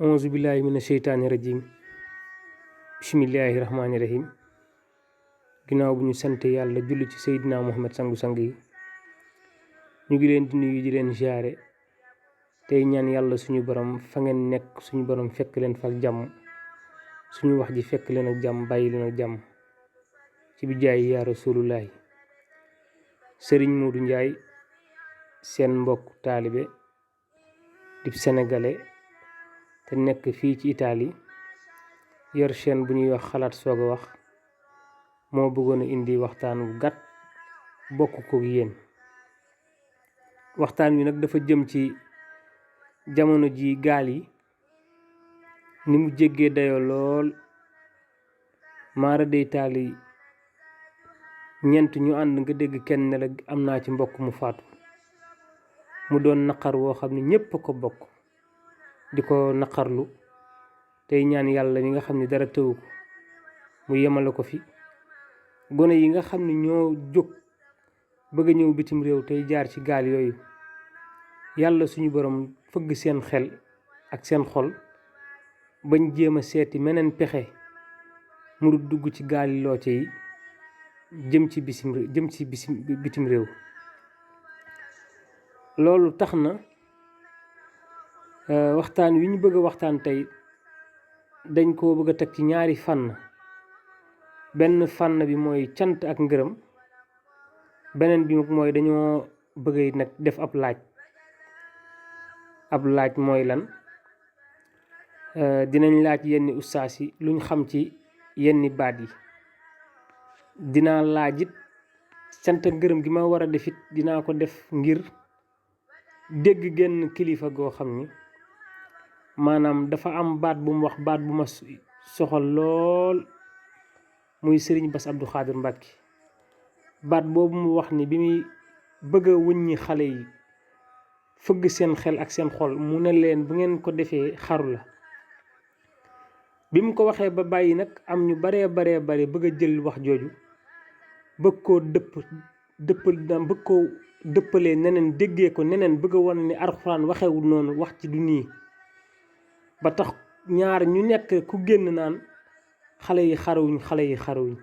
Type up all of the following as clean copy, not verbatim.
auzu billahi mina sheytaani rajim bismillahi rahmaani rahim ginnaaw bu ñu sant yàlla julli ci Seydina Muhammad sangu-sang yi ñu ngi leen di nuyu di leen ziare tey ñaan yàlla suñu borom fa ngeen nekk suñu borom fekk leen fa ak jàmm suñu wax ji fekk leen ak jàmm bàyyi leen ak jàmm ci bi jaay yaa rasulullahi Sëriñ Modou Ndiaye seen mbokk taalibe di sénégalais te nekk fii ci Italie yor chaîne bu ñuy wax xalaat soog a wax moo bëggoon a indi waxtaan wu gàtt bokk ko yéen. waxtaan wi nag dafa jëm ci jamono ji gaal yi ni mu jéggee dayoo lool maara day taali ñeent ñu ànd nga dégg kenn ne la am naa ci mbokk mu faatu mu doon naqar woo xam ne ñépp a ko bokk di ko naqarlu tey ñaan yàlla mi nga xam ne dara tëwu ko mu yemale ko fi gone yi nga xam ne ñoo jóg bëgg a ñëw bitim réew tey jaar ci gaal yooyu yàlla suñu borom fëgg seen xel ak seen xol bañ jéem a seeti meneen pexe mu dugg ci gaali looce yi jëm ci bitim réew loolu tax na waxtaan wi ñu bëgg a waxtaan tey dañ koo bëgg a teg ci ñaari fànn benn fànn bi mooy cant ak ngërëm beneen bi mooy dañoo bëgg nag def ab laaj mooy lan dinañ laaj yenni ustaas yi luñ xam ci yenni baat yi dinaa laaj it cant ak ngërëm gi ma war a def it dinaa ko def ngir dégg genn kilifa goo xam ni maanaam dafa am baat bu mu wax baat bu ma soxal lool muy Sëriñ Bass Abdou Khadre Mbacké baat boobu mu wax ni bi muy bëgg a wuññi xale yi fëgg seen xel ak seen xol mu ne leen bu ngeen ko defee xaru la bi mu ko waxee ba bàyyi nag am ñu baree bëgg a jël wax jooju bëgg koo dëppalee neneen déggee ko neneen bëgg a wane ni Alxuraan waxewul noonu wax ci du nii ba tax ñaar ñu nekk ku génn naan xale yi xaruwuñ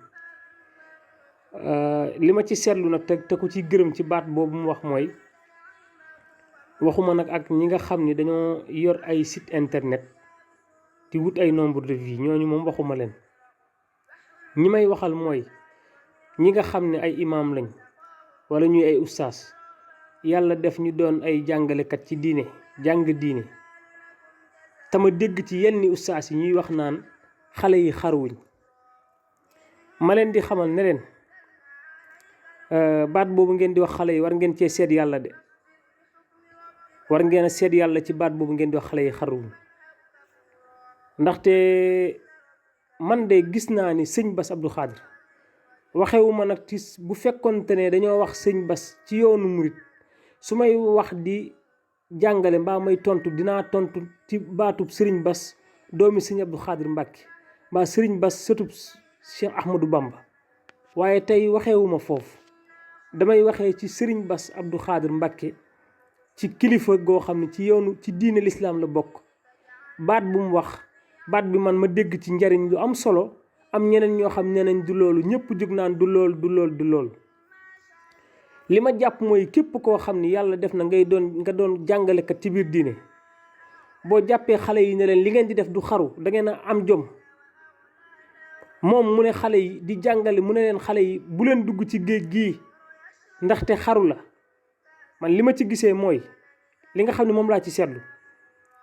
li ma ci seetlu nag te ku ci gërëm ci baat boobu mu wax mooy waxuma nag ak ñi nga xam ni dañoo yor ay site internet di wut ay nombre de vie ñooñu moom waxuma leen ñi may waxal mooy ñi nga xam ne ay imaam lañ wala ñuy ay ustaas yàlla def ñu doon ay jàngalekat ci diine jàng diine tama dégg ci yenn ustaas yi ñuy wax naan xale yi xaruwuñ ma leen di xamal ne leen baat boobu ngeen di wax xale yi war ngeen cee seet yàlla de war ngeen a seet yàlla ci baat boobu ngeen di wax xale yi xaruwuñ ndaxte man de gis naa ni sëñ Bass Abdou Khadre waxewuma nag ci bu fekkonte ne dañoo wax sëñ Bass ci yoonu murit su may wax di jàngale mbaa may tontu dinaa tontu ci baatub Sëriñ Bass doomi sëñ Abdou Khadre Mbacké mbaa Sëriñ Bass sëtub Cheikh Ahmadou Bamba waaye tey waxewuma foofu damay waxee ci Sëriñ Bass Abdou Khadre Mbacké ci kilifa goo xam ne ci diine lislaam la bokk baat bu mu wax baat bi man ma dégg ci njariñ lu am solo am ñeneen ñoo xam ne nañ du loolu ñëpp jóg naan du loolu li ma jàpp mooy képp koo xam ni yàlla def na nga doon jàngalekat ci biir diine boo jàppee xale yi ne leen li ngeen di def du xaru da ngeen a am jom moom mu ne xale yi di jàngale mu ne leen xale yi bu leen dugg ci géej gii ndaxte xaru la man li ma ci gisee mooy li nga xam ne moom laa ci seetlu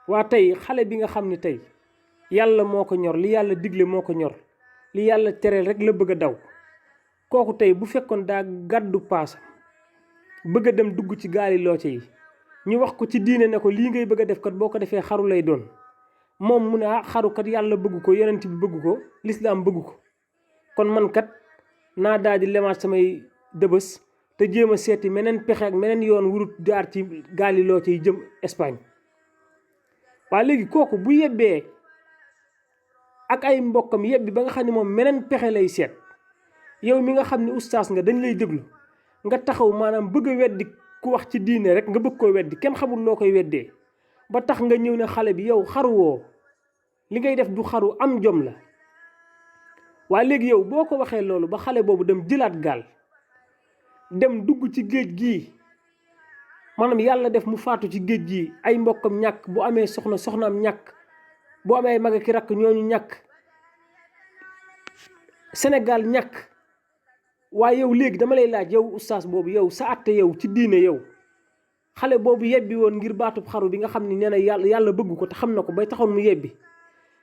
waa tey xale bi nga xam ni tey yàlla moo ko ñor li yàlla digle moo ko ñor li yàlla tereel rek la bëgg a daw kooku tey bu fekkoon daa gàddu paasam bëgg a dem dugg ci gaali looce yi ñu wax ko ci diine ne ko lii ngay bëgg a def kat boo ko defee xaru lay doon moom mu ne xaru kat yàlla bëgg ko yonent bi bëgg ko lislaam bëgg ko kon man kat naa daal di lemaat samay dëbës te jéem a seeti meneen pexe ak meneen yoon wurut jaar ci gaali looce yi jëm Espagne waaye léegi kooku bu yebbee ak ay mbokkam yebbi ba nga xam ne moom meneen pexe lay seet yow mi nga xam ne ustaas nga dañ lay déglu nga taxaw maanaam bëgg a weddi ku wax ci diine rek nga bëgg koo weddi kenn xamul loo koy weddee ba tax nga ñëw ne xale bi yow xaruwoo li ngay def du xaru am jom la. waaye léegi yow boo ko waxee loolu ba xale boobu dem jëlaat gaal dem dugg ci géej gii maanaam yàlla def mu faatu ci géej gii ay mbokkam ñàkk, bu amee soxnaam ñàkk, bu amee ay mag ak rakk ñooñu ñàkk, Sénégal ñàkk. waaye yow léegi dama lay laaj yow oustaz boobu yow sa àtte yow ci diine yow xale boobu yebbi woon ngir baatub xaru bi nga xam ni nee na yàlla bëgg ko te xam na ko bay taxoon mu yebbi,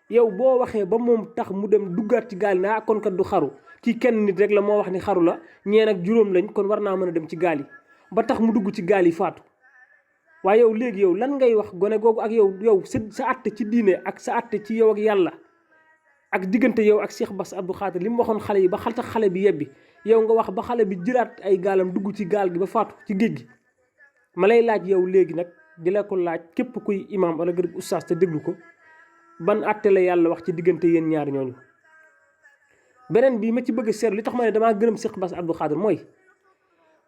yow boo waxee ba moom tax mu dem duggaat ci gaal yi kon kat du xaru, kii kenn nit rek la moo wax ni xaru la, ñeen ak juróom lañ kon war naa mën a dem ci gaal yi ba tax mu dugg ci gaal yi faatu. waaye yow léegi yow lan ngay wax gone googu ak yow sa àtte ci diine ak sa àtte ci yow ak yàlla ak diggante yow ak Cheikh Bass Abdou Khadre li mu waxoon xale yi ba tax xale bi yebbi, yow nga wax ba xale bi jëlaat ay gaalam dugg ci gaal gi ba faatu ci géej gi. ma lay laaj yow léegi nag di la ko laaj képp kuy imam wala gërëm oustaz te déglu ko, ban àtte la yàlla wax ci diggante yéen ñaar ñooñu. beneen bi ma ci bëgg a seetlu li tax ma ne damaa gërëm Cheikh Bass Abdou Khadre mooy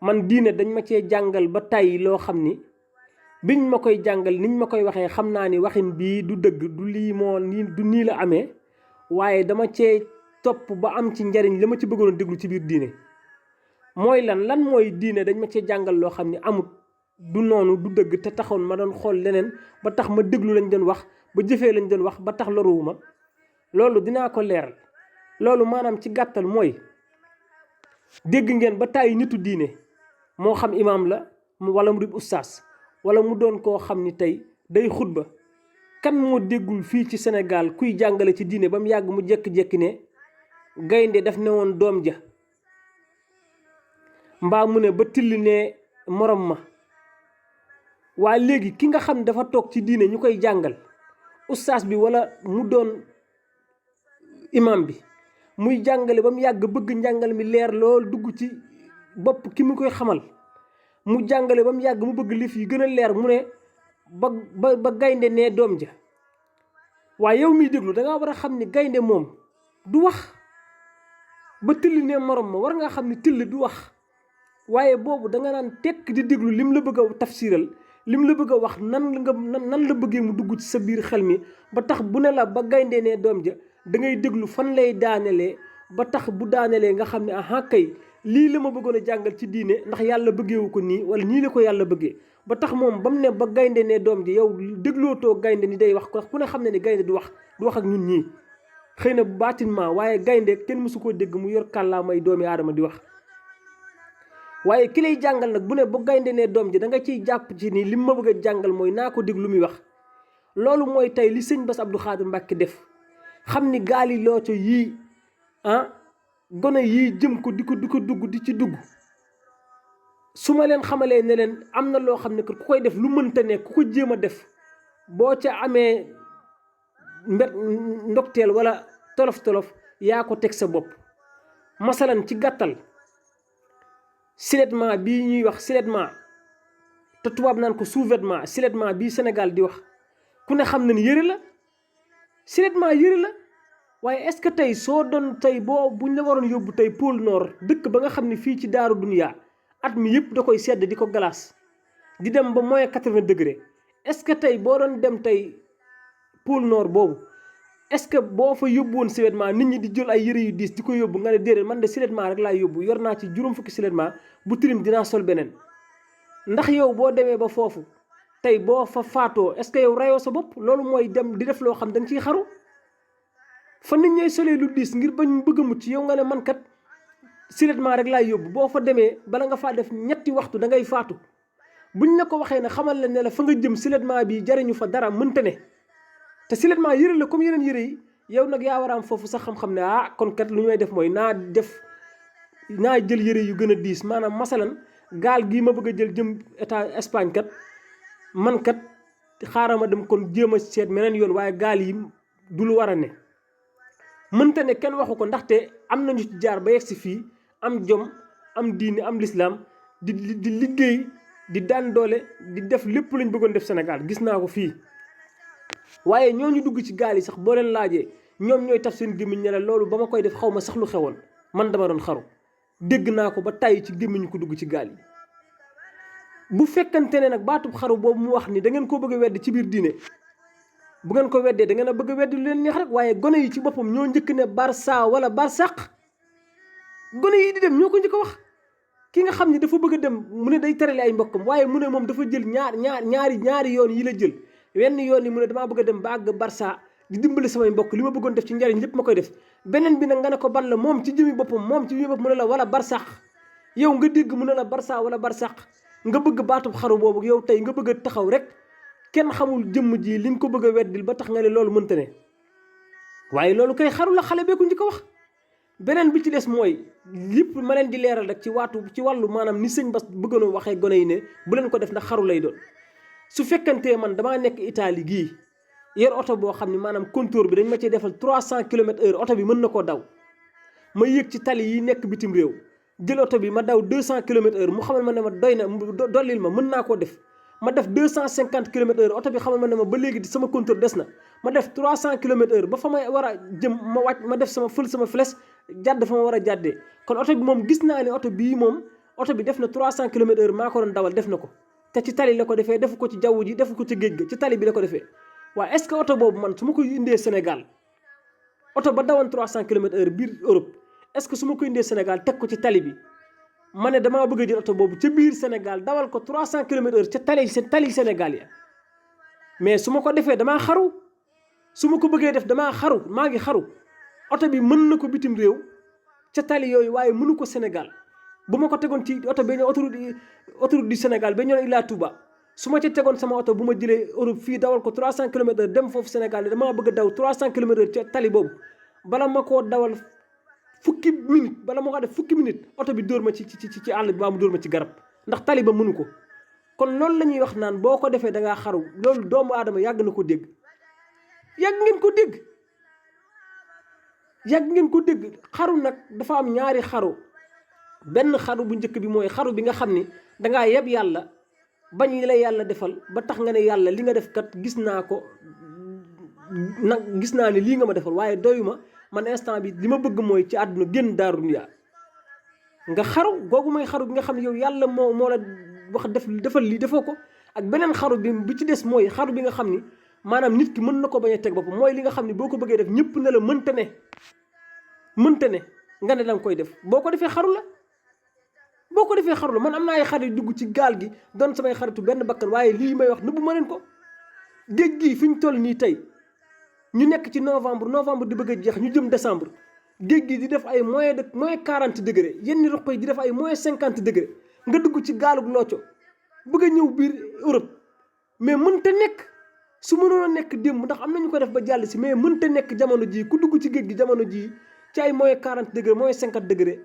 man diine dañ ma cee jàngal ba tàyyi loo xam ni biñ ma koy jàngal niñ ma koy waxee xam naa ni waxin bii du dëgg, du lii moo nii du nii la amee, waaye dama cee topp ba am ci njariñ la ma ci bëggoon déglu ci biir diine. mooy lan mooy diine dañ ma cee jàngal loo xam ni amut, du noonu, du dëgg, te taxoon ma doon xool leneen ba tax ma déglu lañ doon wax ba jëfee lañ doon wax ba tax loruwuma. loolu dinaa ko leeral. loolu maanaam ci gàttal mooy dégg ngeen ba tàyyi nitu diine moo xam imaam la wala mu di ustaas wala mu doon koo xam ni tey day xutba, kan moo déggul fii ci Sénégal kuy jàngale ci diine ba mu yàgg mu jékki-jékki ne gaynde daf ne woon doom ja, mbaa mu ne ba till ne morom ma. waa léegi ki nga xam dafa toog ci diine ñu koy jàngal, ustaas bi wala mu doon imam bi muy jàngale ba mu yàgg bëgg njàngal mi leer lool dugg ci bopp ki mu koy xamal, mu jàngale ba mu yàgg mu bëgg lif yi gën a leer mu ne ba gaynde ne doom ja. waaye yow miy déglu dangaa war a xam ni gaynde moom du wax, ba till ne morom ma war ngaa xam ni till du wax. waaye boobu danga naan tekk di déglu lim la bëgg a tafsiral, lim la bëgg a wax nan la bëggee mu dugg ci sa biir xel mi ba tax bu ne la ba gaynde ne doom ja da ngay déglu fan lay daanelee ba tax bu daanelee nga xam ne aha kay lii la ma bëggoon a jàngal ci diine ndax yàlla bëggeewu ko nii wala nii la ko yàlla bëggee. ba tax moom ba mu ne ba gaynde ne doom ji yow déglootoo gaynde ni day wax ko ku ne xam ne ni gaynde du wax ak ñun ñii xëy na bâtiment, waaye gaynde kenn mësu koo dégg mu yor kàllaamay doomi aadama di wax. waaye ki lay jàngal nag bu ne ba gaynde ne doom ji da nga ciy jàpp ci ni lim ma bëgg a jàngal mooy naa ko déglu muy wax. loolu mooy tey li sëñ Bass Abdou Khadre Mbacké def, xam ni gaali looco yii gone yii jëm ko di ko dugg di ci dugg. su ma leen xamalee ne leen am na loo xam ne ku koy def lu mënta ne ku ko jéem a def boo ca amee ndokteel wala tolof-tolof yaa ko teg sa bopp. masalan ci gàttal silettement bii ñuy wax silettement te tubaab naan ko sous-vêtement, silettement bii Sénégal di wax ku ne xam na ni yëre la, silettement yëre la. waaye est-ce que tey soo doon tey buñ la waroon yóbbu tey pôle nord dëkk ba nga xam ne fii ci daaru duniyaa at mi yëpp da koy sedd di ko glace di dem ba moins 80 degré, est-ce que tey boo doon dem tey pôle nord boobu est-ce que boo fa yóbbu woon silettement nit ñi di jël ay yëre yu diis di ko yóbbu nga ne déedéet man de silettement rek laay yóbbu, yor naa ci juróom fukki silettement bu tilim dinaa sol beneen. ndax yow boo demee ba foofu tey boo fa faatoo est-ce que yow rayoo sa bopp? loolu mooy dem di def loo xam da nga ciy xaru. fa nit ñay solee lu diis ngir bañ bëgg a mucc yow nga ne man kat silettement rek laay yóbbu, boo fa demee bala nga faa def ñetti waxtu da ngay faatu. buñ la ko waxee ne xamal la ne la fa nga jëm silettement bi jariñu fa dara mënta ne te silettement yëre la comme yeneen yëre yi, yow nag yaa war a am foofu sax xam-xam ne kon kat lu ñu may def mooy naa jël yëre yu gën a diis. maanaam masalan gaal gii ma bëgg a jël jëm état Espagne kat man kat xaaral ma dem kon jéem a seet meneen yoon, waaye gaal yi du lu war a ne. mënta ne kenn waxu ko ndaxte am nañu ci jaar ba yegg si fii am jom am diini am lislaam di liggéey di daan doole di def lépp lañ bëggoon def Sénégal gis naa ko fii. waaye ñooñu dugg ci gaal yi sax boo leen laajee ñoom ñooy taf seen gémmiñ ne la loolu ba ma koy def xaw ma sax lu xewoon, man dama doon xaru. dégg naa ko ba tàyyi ci gémmiñu ko dugg ci gaal yi. bu fekkante ne nag baatub xaru boobu mu wax ni da ngeen koo bëgg a wedd ci biir diine bu ngeen ko weddee da ngeen a bëgg a weddi lu leen neex rek waaye gone yi ci boppam ñoo njëkk ne Barça wala Barsaq gone yi di dem ñoo ko njëkk a wax. ki nga xam ne dafa bëgg a dem mu ne day terale ay mbokkam waaye mu ne moom dafa jël ñaari yoon yi la jël wenn yoon yi mu ne damaa bëgg a dem ba àgg Barça di dimbali samay mbokk li ma bëggoon def ci njariñ lépp ma koy def beneen bi nag nga ne ko ban la moom ci jëmi boppam mu ne la wala Barsaq yow nga dégg mu ne la Barça wala Barsaq nga bëgg baatub xaru boobu yow tey nga bëgg a taxaw rek kenn xamul jëmm ji li nga ko bëgg a weddil ba tax nga ne loolu mënta ne waaye loolu kay xaru la xale bee ko njëkk a wax. beneen bi ci des mooy lépp ma leen di leeral rek ci wàllu maanaam ni sëñ Bass bëggoon a waxee gone yi ne bu leen ko def ndax xaru lay doon su fekkantee man damaa nekk Italie gii yor oto boo xam ne maanaam compteur bi dañ ma cee defal 300 kilomètres heure oto bi mën na koo daw ma yëg ci tali yi nekk bitim réew jël oto bi ma daw 200 kilomètres heure mu xamal ma ne ma doy na dollil ma mën naa koo def ma def 250 kilomètres heure oto bi xamal ma ne ma ba léegi sama compteur des na ma def 300 kilomètres heure ba fa may war a jëm ma wàcc ma def sama flèche jàdd fa ma war a jàddee kon oto bi moom gis naa ne oto bi def na 300 kilomètres heure maa ko doon dawal def na ko te ci tali la ko defee defu ko ci jaww ji defu ko ci géej ga ci tali bi la ko defee waaye est-ce que oto boobu man su ma koy indee Sénégal oto ba dawoon 300 kilomètres heure biir Europe est-ce que su ma koy indee Sénégal teg ko ci tali bi ma ne damaa bëgg a jël oto boobu ca biir Sénégal dawal ko 300 kilomètres heure ca tali Sénégal ya mais su ma ko defee damaa xaru su ma ko bëggee def damaa xaru maa ngi xaru oto bi mën na ko bitim réew ca tali yooyu waaye mënu ko Sénégal bu ma ko tegoon ci oto bi autoroute du Sénégal ba ñëw Ila Touba su ma ca tegoon sama oto bu ma jëlee Europe fii dawal ko 300 kilomètres heure dem foofu Sénégal damaa bëgg a daw 300 kilomètres heure ca tali boobu bala ma koo dawal fukki minute oto bi dóor ma ci àll bi baa mu dóor ma ci garab ndax tali ba mënu ko kon loolu la ñuy wax naan boo ko defee da ngaa xaru loolu doomu aadama yàgg na ko dégg yàgg ngeen ko dégg xaru nag dafa am ñaari xaru benn xaru bu njëkk bi mooy xaru bi nga xam ni dangaa yeb yàlla bañ li la yàlla defal ba tax nga ne yàlla li nga def kat gis naa ne lii nga ma defal waaye doyuma man instant bi li ma bëgg mooy ci àdduna génn daaru duniyaa nga xaru googu mooy xaru bi nga xam ne yow yàlla moo la wax defal lii defoo ko ak beneen xaru bi ci des mooy xaru bi nga xam ni maanaam nit ki mën na ko bañ a teg boppam mooy li nga xam ne boo ko bëggee def ñëpp ne la mënta ne nga ne danga koy def boo ko defee xaru la man am na ay xarit dugg ci gaal gi doon samay xaritu benn bakkan waaye lii may wax nëbbu ma leen ko géej gii fi ñu toll nii tey ñu nekk ci novembre di bëgg a jeex ñu jëm décembre géej gi di def ay moins 40 degré yenn roq yi di def ay moins 50 degré nga dugg ci gaalug looco bëgg a ñëw biir Europe mais mënta nekk su mënoon a nekk démb ndax am nañu ko def ba jàll si mais mënta nekk jamono jii ku dugg ci géej gi jamono jii ci ay moins 40 degré moins 50 degré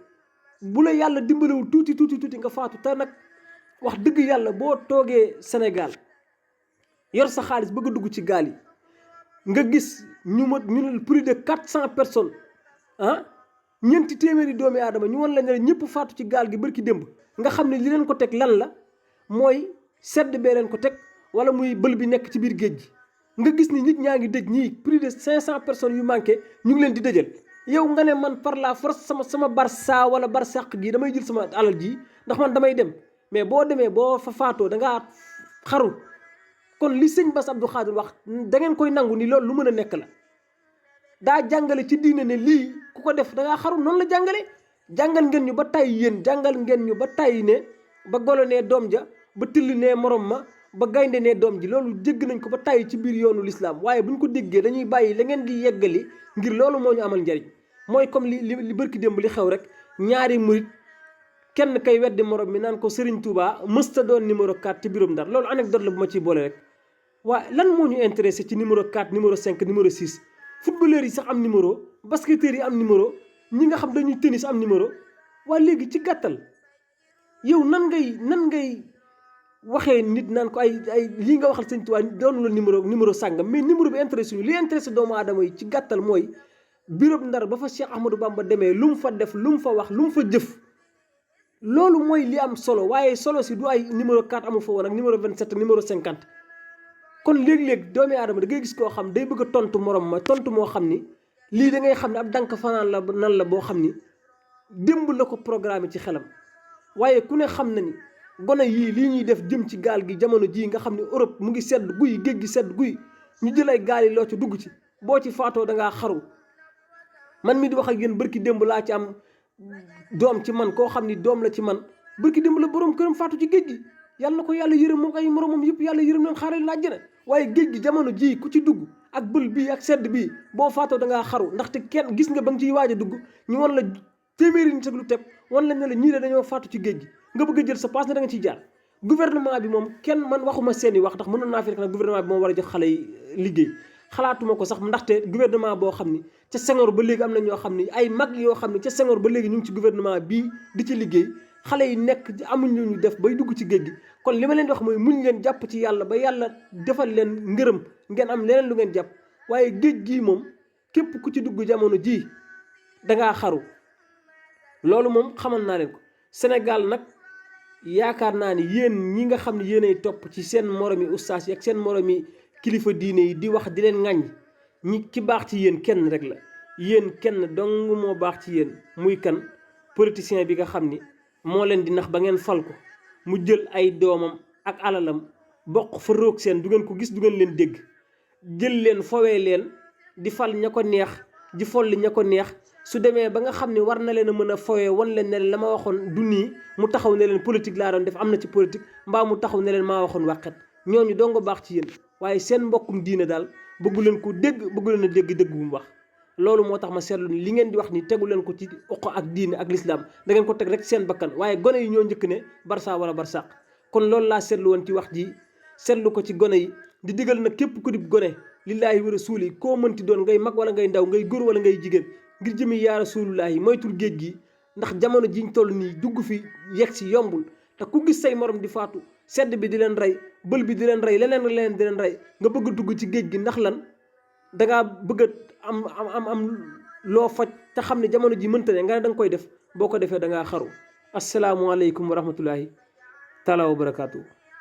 bu la yàlla dimbalewul tuuti nga faatu te nag wax dëgg yàlla boo toogee Sénégal yor sa xaalis bëgg a dugg ci gaal yi nga gis ñu ne plus de 400 personnes ñeenti téeméeri doomi aadama ñu won la ne ñëpp faatu ci gaal gi barki démb nga xam ne li leen ko teg lan la mooy sedd bee leen ko teg wala muy bël bi nekk ci biir géej gi nga gis ni nit ñaa ngi dëj ñii plus de 500 personnes yu manqué ñu ngi leen di dëjal yow nga ne man par la force sama Barça wala Barsaq gi damay jël sama alal ji ndax man damay dem mais boo demee boo fa faatoo da ngaa xaru kon li sëñ Bass Abdou Khadre wax da ngeen koy nangu ni loolu lu mën a nekk la daa jàngale ci diine ne lii ku ko def da ngaa xaru noonu la jàngal ngeen ñu ba tàyyi ne ba golo nee doom ja ba till nee morom ma ba gaynde nee doom ji loolu jégg nañ ko ba tàyyi ci biir yoonu lislaam waaye buñ ko déggee dañuy bàyyi la ngeen di yeggali ngir loolu moo ñu amal njariñ mooy comme li bërki démb li xew rek ñaari murit kenn kay weddi morom mi naan ko Serigne Touba mësta doon numéro 4 ci biirum Ndar loolu anecdote la bu ma ciy boole rek waaye lan moo ñu intéressé ci numéro 4 numéro 5 numéro 6 footballeurs yi sax am numéro basketteurs yi am numéro ñi nga xam dañuy tennis am numéro waaye léegi ci gàttal yow nan ngay waxee nit naan ko ay lii nga waxal sëñ Tuubaa doonu la numéro sàngam mais numéro bi intéressé ñu li intéressé doomu aadama yi ci gàttal mooy birob Ndar ba fa Cheikh Ahmadou Bamba demee lu mu fa def lu mu fa wax lu mu fa jëf loolu mooy li am solo waaye solo si du ay numéro 4 amu fa woon ak numéro 27 numéro 50 kon léeg-léeg doomu aadama da ngay gis koo xam day bëgg a tontu morom ma tontu moo xam ni lii da ngay xam ne ab dànk fanaan la nan la boo xam ni démb la ko programme ci xelam waaye ku ne xam na ni gone yii lii ñuy def jëm ci gaal gi jamono jii nga xam ne Europe mu ngi sedd guy géej gi sedd guy ñu jël ay gaal yi loo ci dugg ci boo ci faatoo dangaa xaru. man mi di wax ak yéen bërki démb laa ci am doom ci man koo xam ni doom la ci man bërki démb la borom këram faatu ci géej gi yàlla na ko yàlla yërëm moom ay moromam yëpp yàlla yërëm leen xaaral na àjjana. waaye géej gi jamono ji ku ci dugg ak bël bii ak sedd bii boo faatoo dangaa xaru ndaxte kenn gis nga ba nga ciy waaj a dugg ñu wan la téeméeri nit ak lu teg wan la ne la ñii de dañoo faatu ci géej gi nga bëgg a jël sa paas ne da nga ciy jaar. gouvernement bi moom kenn man waxuma seeni wax ndax mënoon naa fi rek nag gouvernement bi moom war a jox xale yi liggéey xalaatuma ko sax ndaxte gouvernement boo xam ni ca Senghor ba léegi am na ñoo xam ni ay mag yoo xam ni ca Senghor ba léegi ñu ngi ci gouvernement bii di ci liggéey xale yi nekk amuñ lu ñu def bay dugg ci géej gi. kon li ma leen di wax mooy muñ leen jàpp ci yàlla ba yàlla defal leen ngërëm ngeen am leneen lu ngeen jàpp waaye géej gii moom képp ku ci dugg jamono jii dangaa xaru. loolu moom xamal naa leen ko. Sénégal nag yaakaar naa ni yéen ñi nga xam ne yéenay topp ci seen moromi ustaas yi ak seen moromi kilifa diine yi di wax di leen ŋàññ ñi ki baax ci yéen kenn rek la. yéen kenn dong moo baax ci yéen muy kan politicien bi nga xam ni moo leen di nax ba ngeen fal ko mu jël ay doomam ak alalam bokk fa roog seen du ngeen ko gis du ngeen leen dégg jël leen fowee leen di fal ña ko neex di folli ña ko neex. su demee ba nga xam ne war na leen a mën a fowee wan leen ne la ma waxoon du nii mu taxaw ne leen politique laa doon def am na ci politique mbaa mu taxaw ne leen maa waxoon wàqet ñooñu dong nga baax ci yéen waaye seen mbokkum diine daal bëggu leen ko dégg bëggu leen a dégg dëgg bu mu wax. loolu moo tax ma seetlu ni li ngeen di wax ni tegu leen ko ci uq ak diine ak lislaam da ngeen ko teg rek seen bakkan waaye gone yi ñoo njëkk ne barsa wala barsaq. kon loolu laa seetlu woon ci wax ji seetlu ko ci gone yi di digal nag képp ku di gone lillaahi wa rasuuli koo mënti doon ngay mag wala ngay ndaw ngay góor wala ngay jigéen ngir jëmi yaa rasulullahi moytul géej gi ndax jamono jiñ toll nii dugg fi yegg si yombul te ku gis say morom di faatu sedd bi di leen rey bël bi di leen rey leneen di leen rey nga bëgg a dugg ci géej gi ndax lan dangaa bëgg a am loo faj te xam ne jamono ji mënta ne nga ne da nga koy def boo ko defee dangaa xaru. asalaamualeykum wa rahmatullahi taala wa barakaatu.